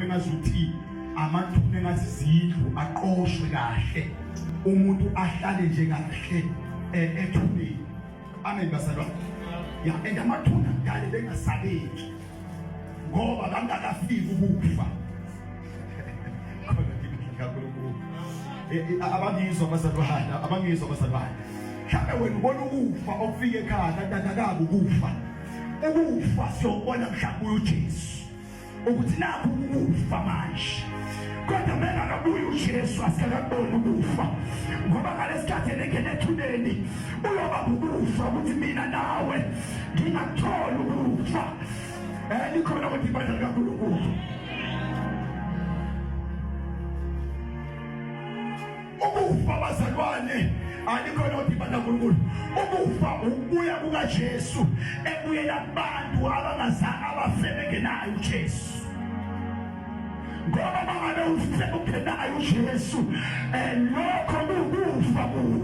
kube ngazuthi amathuna engathi izindlu aqoshwe kahle, umuntu ahlale nje kahle ethuneni. Amen bazalwane. Ya, and amathuna kudala bengasabeki ngoba bangakafiki ukufa. Khona kaNkulunkulu. Abangizwa bazalwane, abangizwa bazalwane. Mhlawumbe wena ubona ukufa okufika ekhaya kanti akakabi ukufa. Ukufa siyobona mhlawumbe uJesu. Ukuthi nakho ukufa manje. Kodwa bengakabuyi uJesu asikakaboni ukufa. Ngoba ngalesikhathi enengena ethuneni uyoba ukufa ukuthi mina nawe ngingakuthola ukufa. Likhona ukuthi ibandla likaNkulunkulu. Ukufa bazalwane alikhona kodwa ibandla kaNkulunkulu. Ukufa ukubuya kukaJesu ebuyela kubantu abangazange abafe bengenayo uJesu. Ngoba mangabe ufe ungenayo uJesu, lokho kuwukufa kuwe.